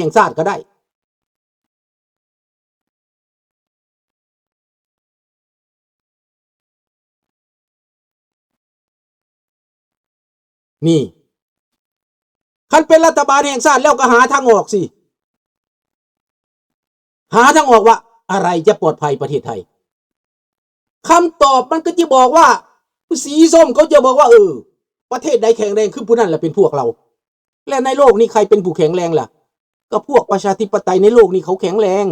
ຫ່ງຊາດກໍໄດ້. ນີ້ ຄັນເປັນລັດຖະບານແຫ່ງຊາດແລ້ວກໍຫາທາງອອກຊິ ຫາທາງອອກວ່າ ອະໄລຈະປອດໄພປະເທດໄທ? ຄຳຕອບມັນກໍຈະບອກວ່າ ສີສົ້ມເຂົາຈະບອກວ່າ ເອີ ປະເທດໃດແຂງແຮງ ຄືຜູ້ນັ້ນລະເປັນພວກເຮົາ. ແລະໃນໂລກນີ້ໃຜເປັນຜູ້ແຂງແຮງລະ? ກໍພວກປະຊາທິປະໄຕໃນໂລກນີ້ເຂົາແຂງແຮງ.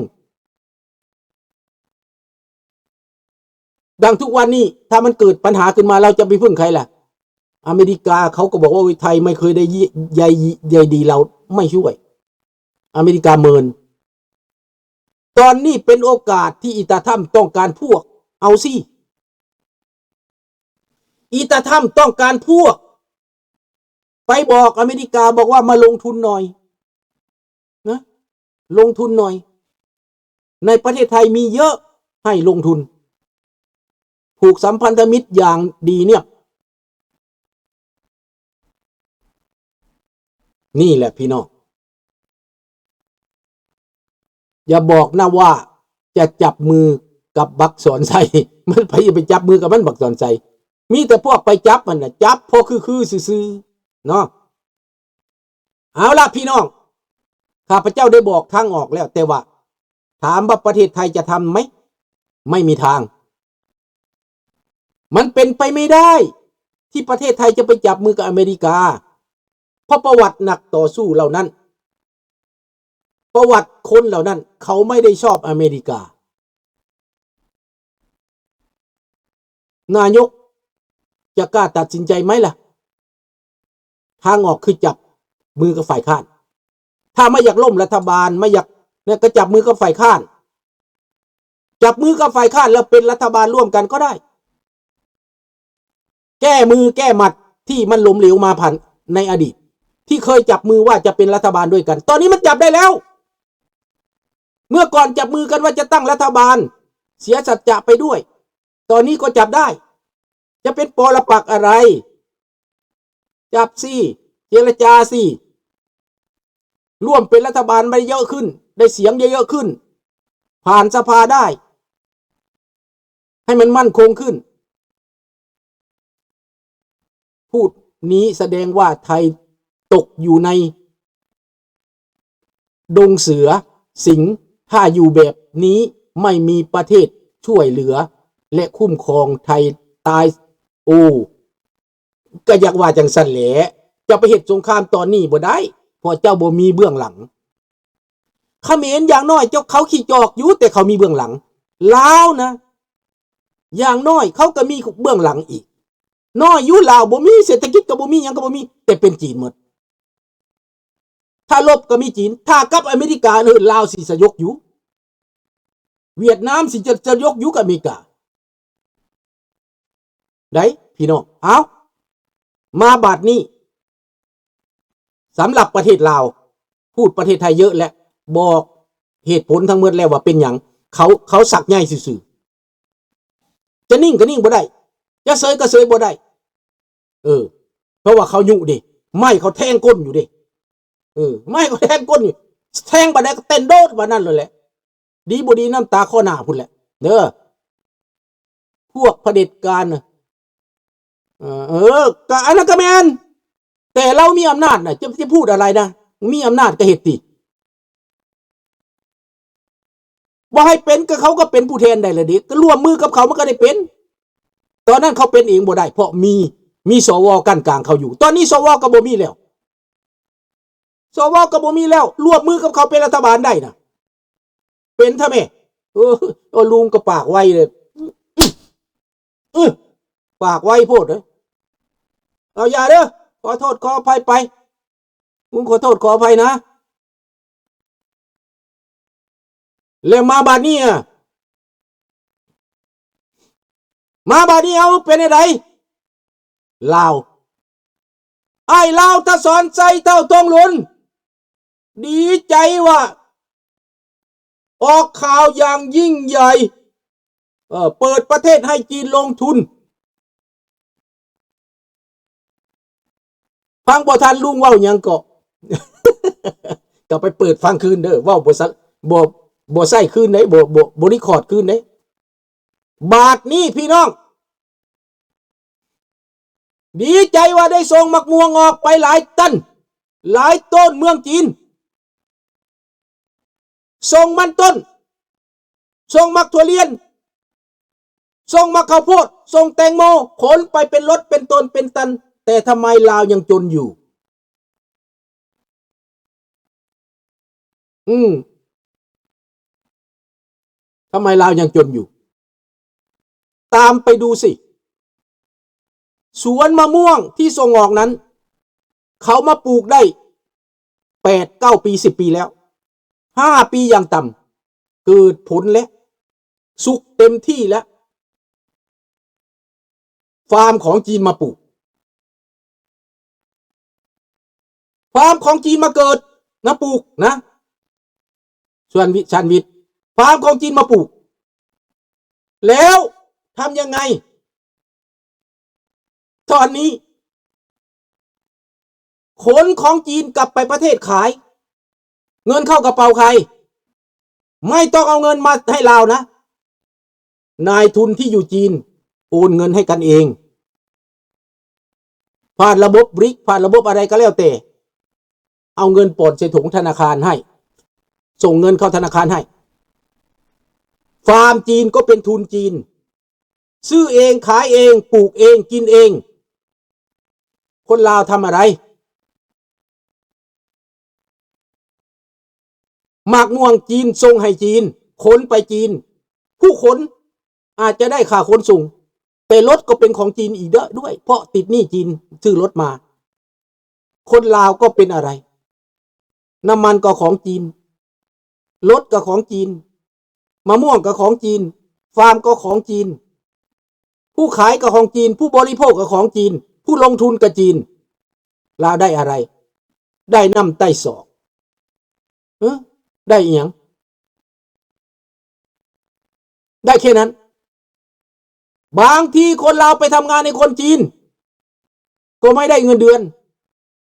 ດັ່ງທຸກວັນນີ້ ຖ້າມັນເກີດບັນຫາຂຶ້ນມາ ເຮົາຈະໄປເພິ່ງໃຜລະ? ອາເມລິກາເຂົາກໍບອກວ່າ ໂອ້ຍ ໄທໄມ່ເຄີຍໄດ້ໃຍ ໃຍດີເຮົາ ໄມ່ຊ່ວຍ. ອາເມລິກາເມີນ. ຕອນນີ້ເປັນໂອກາດທີ່ອີຕາທຳຕ້ອງການພວກ ເອົາຊິ ອີຕາທຳຕ້ອງການພວກ ໄປບອກອາເມລິກາ ບອກວ່າມາລົງທຶນໜ່ອຍນະ ລົງທຶນໜ່ອຍ ໃນປະເທດໄທມີເຍອະໃຫ້ລົງທຶນ ຜູກສຳພັນທະມິດຢ່າງດີນຽບ. ນີ້ແຫຼະພີ່ນ້ອງ ຢ່າບອກນະວ່າຈະຈັບມືກັບບັກສອນໄຊ. ມັນ ໃຜຈະໄປຈັບມືກັບມັນ ບັກສອນໄຊ? ມີແຕ່ພວກໄປຈັບຫັ້ນນະ ຈັບພໍຄືໆຊື່ໆເນາະ. ເອົາລະພີ່ນ້ອງ ຂ້າພະເຈົ້າໄດ້ບອກທາງອອກແລ້ວ ແຕ່ວ່າຖາມວ່າປະເທດໄທຈະທຳໄໝ? ໄມ່ມີທາງ. ມັນເປັນໄປໄມ່ໄດ້ທີ່ປະເທດໄທຈະໄປຈັບມືກັບອາເມລິກາ ເພາະປະຫວັດນັກຕໍ່ສູ້ເຫຼົ່ານັ້ນ ປະຫວັດຄົນເຫຼົ່ານັ້ນ ເຂົາໄມ່ໄດ້ຊອບອາເມລິກາ. ນາຍົກຈະກ້າຕັດສິນໃຈໄໝລະ? ທາງອອກຄືຈັບມືກັບຝ່າຍຄ້ານ. ຖ້າມາຢາກລົ້ມລັດຖະບານ ມາຢາກນັ້ນ ກໍຈັບມືກັບຝ່າຍຄ້ານ. ຈັບມືກັບຝ່າຍຄ້ານແລ້ວເປັນລັດຖະບານຮ່ວມກັນກໍໄດ້. ແກ້ມືແກ້ໝັດທີ່ມັນລົ້ມເຫຼວມາຜ່ານໃນອະດີດ ທີ່ເຄີຍຈັບມືວ່າຈະເປັນລັດຖະບານດ້ວຍກັນ ຕອນນີ້ມັນຈັບໄດ້ແລ້ວ. ເມື່ອກ່ອນຈັບມືກັນວ່າຈະຕັ້ງລັດຖະບານ ເສຍສັດຈະໄປດ້ວຍ ຕອນນີ້ກໍຈັບໄດ້. ຈະເປັນປໍລະປັກອະໄລ? ຈັບຊິ ເຈລະຈາຊິ ຮ່ວມເປັນລັດຖະບານໄດ້ເຍອະຂຶ້ນ ໄດ້ສຽງເຍອະໆຂຶ້ນ ຜ່ານສະພາໄດ້ ໃຫ້ມັນໝັ້ນຄົງຂຶ້ນ. ພູດນີ້ສະແດງວ່າໄທຕົກຢູ່ໃນ ດົງເສືອສິງ. ຖ້າຢູ່ແບບນີ້ ໄມ່ມີປະເທດຊ່ວຍເຫຼືອ ແລະ ຄຸ້ມຄອງໄທຕາຍ. ໂອ້ ກໍຢາກວ່າຈັ່ງຊັ້ນແຫຼະ. ເຈົ້າໄປເຮັດສົງຄາມຕອນນີ້ບໍ່ໄດ້ ເພາະເຈົ້າບໍ່ມີເບື້ອງຫຼັງ. ຂະເໝນຢ່າງໜ້ອຍເຈົ້າ ເຂົາຂີ້ຈອກຢູ່ ແຕ່ເຂົາມີເບື້ອງຫຼັງ. ລາວນະ ຢ່າງໜ້ອຍເຂົາກໍມີເບື້ອງຫຼັງອີກ. ໜ້ອຍຢູ່ ລາວບໍ່ມີ ເສດຖະກິດກໍບໍ່ມີ ຫຍັງກໍບໍ່ມີ ແຕ່ເປັນຈີນໝົດ. ຖ້າລົບກໍມີຈີນ ຖ້າກັບອາເມລິກາ ເອີ ລາວຊິສະຍົກຢູ່ ຫວຽດນາມຊິຈະ ສະຍົກຢູ່ກັບອາເມລິກາ ໄດ໋ພີ່ນ້ອງ. ເອົາ ມາບາດນີ້ ສຳລັບປະເທດລາວ ພູດປະເທດໄທເຍອະແລ້ວ ບອກເຫດຜົນທັງໝົດແລ້ວວ່າເປັນຫຍັງ ເຂົາ ເຂົາຊັກໃຍຊື່ໆ. ຈະນິ່ງກໍນິ່ງບໍ່ໄດ້ ຈະເສີຍກໍເສີຍບໍ່ໄດ້. ເອີ ເພາະວ່າເຂົາຍຸເດ້ ໄມ້ເຂົາແທງກົ້ນຢູ່ເດ້. ເອີ ໄມ້ເຂົາແທງກົ້ນຢູ່ ແທງບາດໃດກໍເຕັ້ນໂດດບາດນັ້ນໂລດແຫຼະ. ດີບໍ່ດີນ້ຳຕາຄໍໜ້າພຸ້ນແຫຼະເດີ ພວກຜະເດັດການນະ. ເອີ ເອີ ກະອັນນັ້ນກະແມ່ນ ແຕ່ລາວມີອຳນາດນະ ຈະ ຈະພູດອະໄລນະ ມີອຳນາດກະເຮັດຕິ. ບໍ່ໃຫ້ເປັນ ກໍເຂົາກໍເປັນຜູ້ແທນໄດ້ລະເດ ກໍຮ່ວມມືກັບເຂົາມັນກໍໄດ້ເປັນ. ຕອນນັ້ນເຂົາເປັນເອງບໍ່ໄດ້ ເພາະມີ ມີ ສວ ກັ້ນກາງເຂົາຢູ່. ຕອນນີ້ ສວ ກໍບໍ່ມີແລ້ວ ສວ ກໍບໍ່ມີແລ້ວ ຮ່ວມມືກັບເຂົາເປັນລັດຖະບານໄດ້ນະ ເປັນທະແມ. ເອີ ເອີ ລຸງກໍປາກໄວເດ້ ອື ປາກໄວໂພດເດ້. ເອົາ ຢ່າເດີ ຂໍໂທດຂໍອະໄພໄປ ລຸງຂໍໂທດຂໍອະໄພນະ. ແລ້ວມາບາດນີ້ອະ ມາບາດນີ້ເອົາເປັນແນວໃດ? ລາວ ອ້າຍລາວ ທະສອນໄຊ ເຖົ້າທອງລຸນ ດີໃຈວ່າ ອອກຂ່າວຢ່າງຍິ່ງໃຫຍ່ ເອີ ເປີດປະເທດໃຫ້ຈີນລົງທຶນ. ຟັງບໍ່ທັນ ລຸງເວົ້າຫຍັງເກາະ? ກໍໄປເປີດຟັງຄືນເດີ ເວົ້າບໍ່ສະ ບໍ່ ບໍ່ໃຊ້ຄືນເດ້ ບໍ່ ບໍ່ ບໍ່ຣີຄອດຄືນເດ້. ບາດນີ້ພີ່ນ້ອງ ດີໃຈວ່າໄດ້ສົ່ງໝາກມ່ວງອອກໄປຫຼາຍຕັນ ຫຼາຍໂຕນເມືອງຈີນ. ສົ່ງມັນຕົ້ນ, ສົ່ງໝາກຖົ່ວລຽນ, ສົ່ງໝາກເຂົ້າໂພດ, ສົ່ງແຕງໂມ, ຂົນໄປເປັນລົດເປັນໂຕນເປັນຕັນ, ແຕ່ທຳໄມລາວຍັງຈົນຢູ່? ອືມ ທຳໄມລາວຍັງຈົນຢູ່? ຕາມໄປດູຊິ ສວນມະມ່ວງທີ່ສົ່ງອອກນັ້ນ ເຂົາມາປູກໄດ້ແປດເກົ້າປີ ສິບປີແລ້ວ ຫ້າປີຢ່າງຕ່ຳ ເກີດຜົນແລ້ວ ສຸກເຕັມທີ່ແລ້ວ ຟາມຂອງຈີນມາປູກ ຟາມຂອງຈີນມາເກີດ ມາປູກນະ ຊານວິດ ຊານວິດ ຟາມຂອງຈີນມາປູກ ແລ້ວທຳຍັງໄງ? ຕອນນີ້ ຂົນຂອງຈີນກັບໄປປະເທດຂາຍ ເງິນເຂົ້າກະເປົາໃຄ ໄມ່ຕ້ອງເອົາເງິນມາໃຫ້ລາວນະ ນາຍທຶນທີ່ຢູ່ຈີນໂອນເງິນໃຫ້ກັນເອງ ຜ່ານລະບົບບຣິກ ຜ່ານລະບົບອະໄລກໍແລ້ວແຕ່ ເອົາເງິນປ່ອນໃສ່ຖົງທະນາຄານໃຫ້ ສົ່ງເງິນເຂົ້າທະນາຄານໃຫ້ ຟາມຈີນກໍເປັນທຶນຈີນ ຊື້ເອງ ຂາຍເອງ ປູກເອງ ກິນເອງ ຄົນລາວທຳອະໄລ? ໝາກມ່ວງຈີນສົ່ງໃຫ້ຈີນ ຂົນໄປຈີນ ຜູ້ຂົນອາດຈະໄດ້ຄ່າຂົນສົ່ງ ແຕ່ລົດກໍເປັນຂອງຈີນອີກເດ້ອ ດ້ວຍ ເພາະຕິດໜີ້ຈີນ ຊື້ລົດມາ. ຄົນລາວກໍເປັນອະໄລ? ນ້ຳມັນກໍຂອງຈີນ ລົດກໍຂອງຈີນ ມະມ່ວງກໍຂອງຈີນ ຟາມກໍຂອງຈີນ ຜູ້ຂາຍກໍຂອງຈີນ ຜູ້ບໍລິໂພກກໍຂອງຈີນ ຜູ້ລົງທຶນກໍຈີນ ລາວໄດ້ອະໄລ? ໄດ້ນ້ຳໃຕ້ສອກ. ເອີ ໄດ້ອີ່ຫຍັງ? ໄດ້ແຄ່ນັ້ນ. ບາງທີຄົນລາວໄປທຳງານໃຫ້ຄົນຈີນ ກໍໄມ່ໄດ້ເງິນເດືອນ.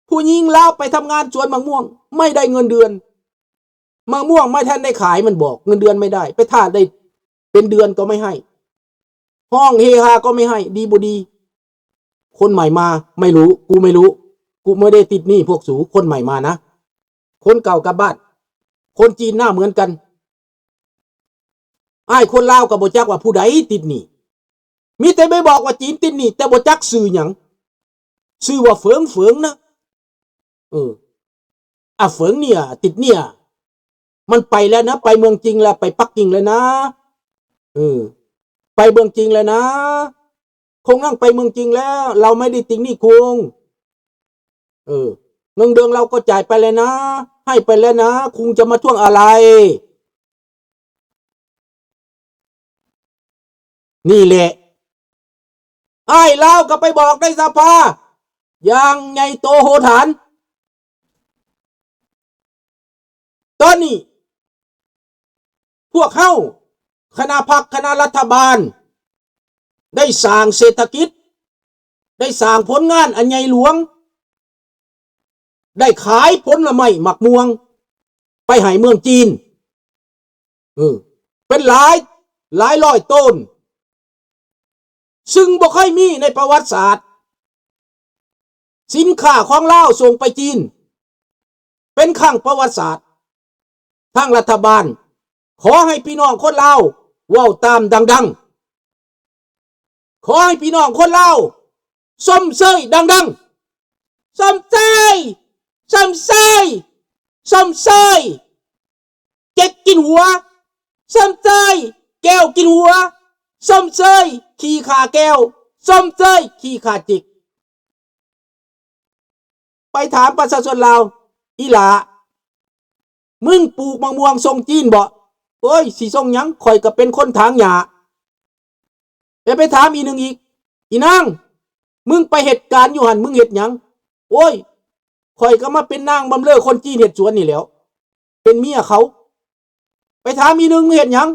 ຜູ້ຍິງລາວໄປທຳງານສວນໝາກມ່ວງ ໄມ່ໄດ້ເງິນເດືອນ. ໝາກມ່ວງໄມ່ທັນໄດ້ຂາຍມັນບອກ ເງິນເດືອນໄມ່ໄດ້. ໄປຖ້າໄດ້ເປັນເດືອນກໍໄມ່ໃຫ້. ຮ້ອງເຮຮາກໍໄມ່ໃຫ້ ດີບໍ່ດີ. ຄົນໃໝ່ມາ ໄມ່ຮູ້ ກູໄມ່ຮູ້ ກູບໍ່ໄດ້ຕິດໜີ້ພວກສູ ຄົນໃໝ່ມານະ ຄົນເກົ່າກັບບ້ານ. ຄົນຈີນໜ້າເໝືອນກັນ. ອ້າຍຄົນລາວກໍບໍ່ຈັກວ່າຜູ້ໃດຕິດໜີ້ ມີແຕ່ໄປບອກວ່າຈີນຕິດໜີ້ ແຕ່ບໍ່ຈັກຊື່ຫຍັງ ຊື່ວ່າເຝີງ ເຝີງນະ. ເອີ ອາ ເຝີງເນຍ ຕິດເນຍ ມັນໄປແລ້ວນະ ໄປເມືອງຈີນແລ້ວ ໄປປັກກິ່ງແລ້ວນະ. ເອີ ໄປເມືອງຈີນແລ້ວນະ ຄົງນັ້ນໄປເມືອງຈີນແລ້ວ ເຮົາໄມ່ໄດ້ຕິດໜີ້ຄຸງ. ເອີ ເງິນເດືອນເຮົາກໍຈ່າຍໄປແລ້ວນະ ໃຫ້ໄປແລ້ວນະ ຄຸງຈະມາທວງອະໄລ? ນີ້ແຫຼະ ອ້າຍລາວກໍໄປບອກໃນສະພາຢ່າງໃຫຍ່ໂຕໂຫຖານ. ຕອນນີ້ພວກເຮົາ ຄະນະພັກ ຄະນະລັດຖະບານ ໄດ້ສ້າງເສດຖະກິດ ໄດ້ສ້າງຜົນງານອັນໃຫຍ່ຫຼວງ ໄດ້ຂາຍຜົນລະໄມ້ໝາກມ່ວງໄປໃຫ້ເມືອງຈີນ ເອີ ເປັນຫຼາຍ ຫຼາຍຮ້ອຍໂຕນ ຊຶ່ງບໍ່ເຄີຍມີໃນປະຫວັດສາດ. ສິນຄ້າຂອງລາວສົ່ງໄປຈີນ ເປັນຄັ້ງປະຫວັດສາດ. ທາງລັດຖະບານ ຂໍໃຫ້ພີ່ນ້ອງຄົນລາວເວົ້າຕາມດັງໆ. ຂໍໃຫ້ພີ່ນ້ອງຄົນລາວຊົມເຊີຍດັງໆ. ຊົມເຊີຍ! ຊົມເຊີຍ! ຊົມເຊີຍ! ເຈັກກິນຫົວ! ຊົມເຊີຍ! ແກ້ວກິນຫົວ! ຊົມເຊີຍ! ຂີ້ຂ້າແກ້ວ! ຊົມເຊີຍ! ຂີ້ຂ້າເຈັກ! ໄປຖາມປະຊາຊົນລາວ, ອີ່ຫຼ້າ, ມຶງປູກໝາກມ່ວງສົ່ງຈີນບໍ? ໂອ້ຍ, ຊິສົ່ງຫຍັງ? ຂ້ອຍກໍເປັນຄົນຖາງຫຍ້າ. ແລ້ວໄປຖາມອີ່ໜຶ່ງອີກ, ອີ່ນາງ, ມຶງໄປເຮັດການຢູ່ຫັ້ນ ມຶງເຮັດຫຍັງ? ໂອ້ຍ, ຂ້ອຍກໍມາເປັນນາງບຳເລີຄົນຈີນເຮັດສວນນີ້ແຫຼ້ວ, ເປັນເມຍເຂົາ. ໄປຖາມອີ່ໜຶ່ງ, ມຶງເຮັດຫຍັງ?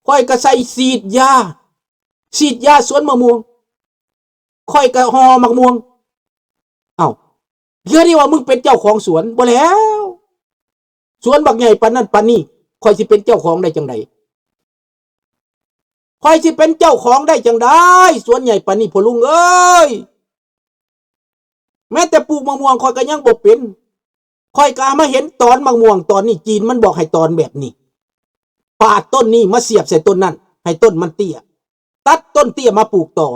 ຂ້ອຍກໍໃສ່ສີດຢາ, ສີດຢາສວນໝາກມ່ວງ. ຂ້ອຍກໍຫໍ່ໝາກມ່ວງ. ເອົ້າ, ເທື່ອນີ້ວ່າມຶງເປັນເຈົ້າຂອງສວນ? ບໍ່ແລ້ວ. ສວນບັກໃຫຍ່ປານນັ້ນປານນີ້ ຂ້ອຍຊິເປັນເຈົ້າຂອງໄດ້ຈັ່ງໃດ? ຂ້ອຍຊິເປັນເຈົ້າຂອງໄດ້ຈັ່ງໃດ ສວນໃຫຍ່ປານນີ້ ພໍ່ລຸງເອີຍ? ແມ້ແຕ່ປູກມະມ່ວງຂ້ອຍກໍຍັງບໍ່ເປັນ. ຂ້ອຍກໍມາເຫັນຕອນມະມ່ວງຕອນນີ້ ຈີນມັນບອກໃຫ້ຕອນແບບນີ້ ປາດຕົ້ນນີ້ມາສຽບໃສ່ຕົ້ນນັ້ນ ໃຫ້ຕົ້ນມັນເຕ້ຍ, ຕັດຕົ້ນເຕ້ຍມາປູກຕໍ່.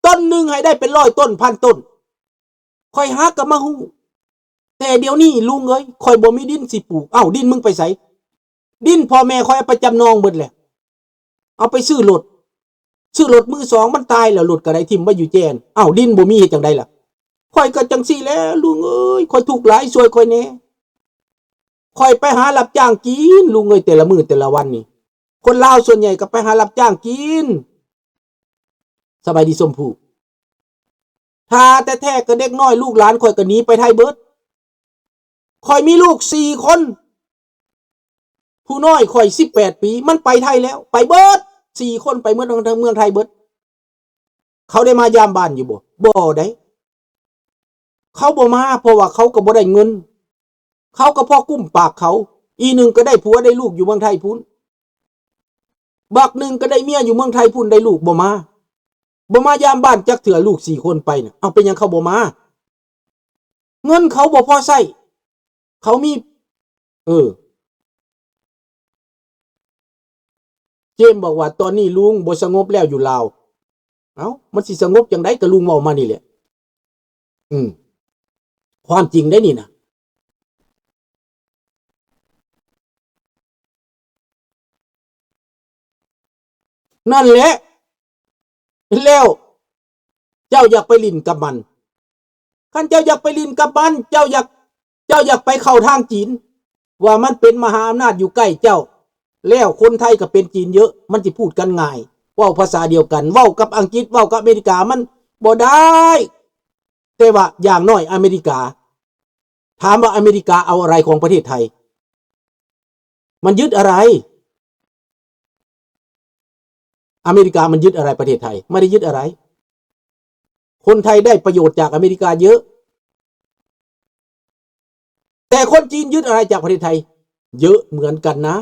ຕົ້ນໜຶ່ງໃຫ້ໄດ້ເປັນຮ້ອຍຕົ້ນ ພັນຕົ້ນ. ຂ້ອຍຫາກໍມາຮູ້. ແຕ່ດຽວນີ້ລຸງເອີຍ ຂ້ອຍບໍ່ມີດິນຊິປູກ. ເອົ້າ ດິນມຶງໄປໃສ? ດິນພໍ່ແມ່ຂ້ອຍເອົາໄປຈຳນອງເບິດແລ້ວ. ເອົາໄປຊື້ລົດ. ຊື້ລົດມືສອງ ມັນຕາຍແລ້ວ, ລົດກໍໄດ້ຖິ້ມໄວ້ຢູ່ແຈນ. ເອົ້າ ດິນບໍ່ມີເຮັດຈັ່ງໃດລະ? ຂ້ອຍກໍຈັ່ງຊີ້ແຫຼະລຸງເອີຍ, ຂ້ອຍທຸກຫຼາຍ, ຊ່ວຍຂ້ອຍແດ່. ຂ້ອຍໄປຫາຮັບຈ້າງກິນລຸງເອີຍ, ແຕ່ລະມື້ແຕ່ລະວັນນີ້. ຄົນລາວສ່ວນໃຫຍ່ກໍໄປຫາຮັບຈ້າງກິນ. ສະບາຍດີຊົມພູ. ຖ້າແທ້ໆກໍເດັກນ້ອຍລູກຫຼານຂ້ອຍກໍໜີໄປໄທເບິດ. ຂ້ອຍມີລູກສີ່ຄົນ. ຜູ້ນ້ອຍຂ້ອຍສິບແປດປີ ມັນໄປໄທແລ້ວ, ໄປເບິດສີ່ຄົນ, ໄປເໝິດທັງເມືອງໄທເບິດ. ເຂົາໄດ້ມາຢາມບ້ານຢູ່ບໍ່? ບໍ່ໄດ໋. ເຂົາບໍ່ມາ ເພາະວ່າເຂົາກໍບໍ່ໄດ້ເງິນ. ເຂົາກໍພໍກຸ້ມປາກເຂົາ. ອີໜຶ່ງກໍໄດ້ຜົວໄດ້ລູກຢູ່ເມືອງໄທພຸ້ນ. ບັກໜຶ່ງກໍໄດ້ເມຍຢູ່ເມືອງໄທພຸ້ນ, ໄດ້ລູກ, ບໍ່ມາ. ບໍ່ມາຢາມບ້ານຈັກເທື່ອ, ລູກສີ່ຄົນໄປນະ. ເອົ້າ ເປັນຫຍັງເຂົາບໍ່ມາ? ເງິນເຂົາບໍ່ພໍໃຊ້. ເຂົາມີ ເອີ ເຈມບອກວ່າ ຕອນນີ້ລຸງບໍ່ສະຫງົບແລ້ວຢູ່ລາວ. ເອົ້າ ມັນຊິສະຫງົບຈັ່ງໃດ? ກໍລຸງເວົ້າມານີ້ແຫຼະ. ອືມ ຄວາມຈິງເດ້ນີ້ນະ. ນັ້ນແຫຼະ ແລ້ວເຈົ້າຢາກໄປຫຼິ້ນກັບມັນ. ຄັນເຈົ້າຢາກໄປຫຼິ້ນກັບມັນ, ເຈົ້າຢາກ, ເຈົ້າຢາກໄປເຂົ້າທາງຈີນ, ວ່າມັນເປັນມະຫາອຳນາດຢູ່ໃກ້ເຈົ້າ, ແລ້ວຄົນໄທກໍເປັນຈີນເຍອະ, ມັນຊິພູດກັນງ່າຍ, ເວົ້າພາສາດຽວກັນ, ເວົ້າກັບອັງກິດ, ເວົ້າກັບອາເມລິກາ, ມັນບໍ່ໄດ້. ແຕ່ວ່າຢ່າງໜ້ອຍອາເມລິກາ, ຖາມວ່າອາເມລິກາເອົາອະໄລຂອງປະເທດໄທ? ມັນຍຶດອະໄລ? ອາເມລິກາມັນຍຶດອະໄລປະເທດໄທ? ບໍ່ໄດ້ຍຶດອະໄລ. ຄົນໄທໄດ້ປະໂຫຍດຈາກອາເມລິກາເຍອະ, ແຕ່ຄົນຈີນຍຶດອະໄລຈາກປະເທດໄທ? ເຍອະເໝືອນກັນນະ.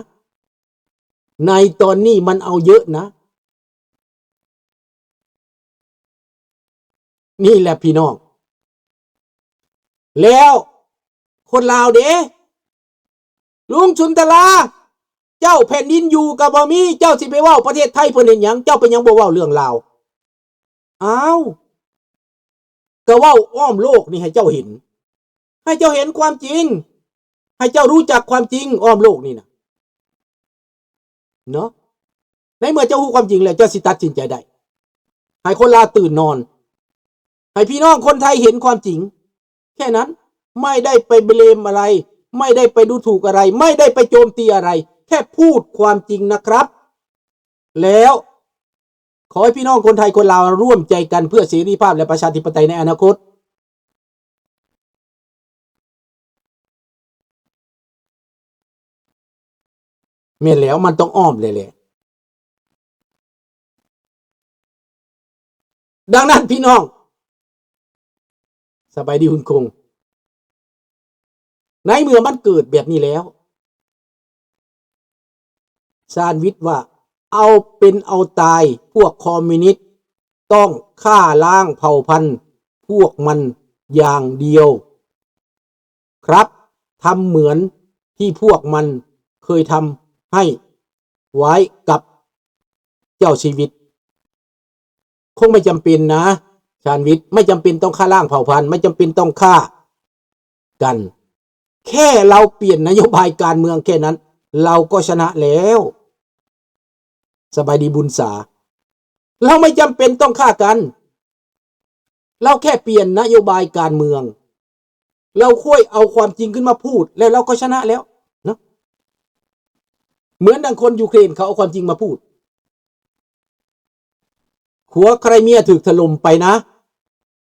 ໃນຕອນນີ້ມັນເອົາເຍອະນະ. ນີ້ແຫຼະພີ່ນ້ອງ. ແລ້ວຄົນລາວເດ? ລຸງສຸນທະລາ, ເຈົ້າແຜ່ນດິນຢູ່ກໍບໍ່ມີ, ເຈົ້າຊິໄປເວົ້າປະເທດໄທເພິ່ນເຮັດຫຍັງ? ເຈົ້າເປັນຫຍັງບໍ່ເວົ້າເລື່ອງລາວ? ອ້າວ, ກໍເວົ້າອ້ອມໂລກນີ້ໃຫ້ເຈົ້າເຫັນ, ໃຫ້ເຈົ້າເຫັນຄວາມຈິງ, ໃຫ້ເຈົ້າຮູ້ຈັກຄວາມຈິງອ້ອມໂລກນີ້ນະ. ເນາະ, ໃນເມື່ອເຈົ້າຮູ້ຄວາມຈິງແລ້ວ ເຈົ້າຊິຕັດສິນໃຈໄດ້. ໃຫ້ຄົນລາວຕື່ນນອນ, ໃຫ້ພີ່ນ້ອງຄົນໄທເຫັນຄວາມຈິງ ແຄ່ນັ້ນ. ໄມ່ໄດ້ໄປເບລມອະໄລ, ໄມ່ໄດ້ໄປດູຖູກອະໄລ, ໄມ່ໄດ້ໄປໂຈມຕີອະໄລ, ແຄ່ພູດຄວາມຈິງນະຄັບ. ແລ້ວຂໍໃຫ້ພີ່ນ້ອງຄົນໄທຄົນລາວຮ່ວມໃຈກັນເພື່ອເສລີພາບ ແລະ ປະຊາທິປະໄຕໃນອະນາຄົດ. ແມ່ນແລ້ວ, ມັນຕ້ອງອ້ອມແຫຼະແຫຼະ. ດັ່ງນັ້ນພີ່ນ້ອງ, ສະບາຍດີຄຸນຄົງ, ໃນເມື່ອມັນເກີດແບບນີ້ແລ້ວ, ຊານວິດວ່າ ເອົາເປັນເອົາຕາຍ, ພວກຄອມມິວນິດຕ້ອງຂ້າລ້າງເຜົ່າພັນພວກມັນຢ່າງດຽວ. ครับ ทำเหมือนที่พวกมันเคยทำให้ไว้กับเจ้าชีวิต คงไม่จำเป็นนะ ชาญวิทย์ ไม่จำเป็นต้องฆ่าล้างเผ่าพันธุ์ ไม่จำเป็นต้องฆ่ากัน แค่เราเปลี่ยนนโยบายการเมืองแค่นั้น เราก็ชนะแล้ว สบายดีบุญสา เราไม่จำเป็นต้องฆ่ากัน เราแค่เปลี่ยนนโยบายการเมือง เราค่อยเอาความจริงขึ้นมาพูด แล้วเราก็ชนะแล้วเนาะ เหมือนดังคนยูเครนเขาเอาความจริงมาพูด หัวไครเมียถูกถล่มไปนะ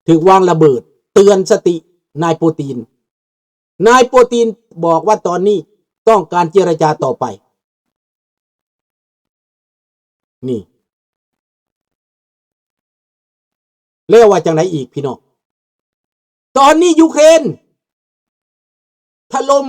ถูกวางระเบิด เตือนสตินายปูติน นายปูตินบอกว่าตอนนี้ต้องการเจรจาต่อไป นี่ แล้วว่าจั่งใด๋อีกพี่น้อง ตอนนี้ยูเครนถล่ม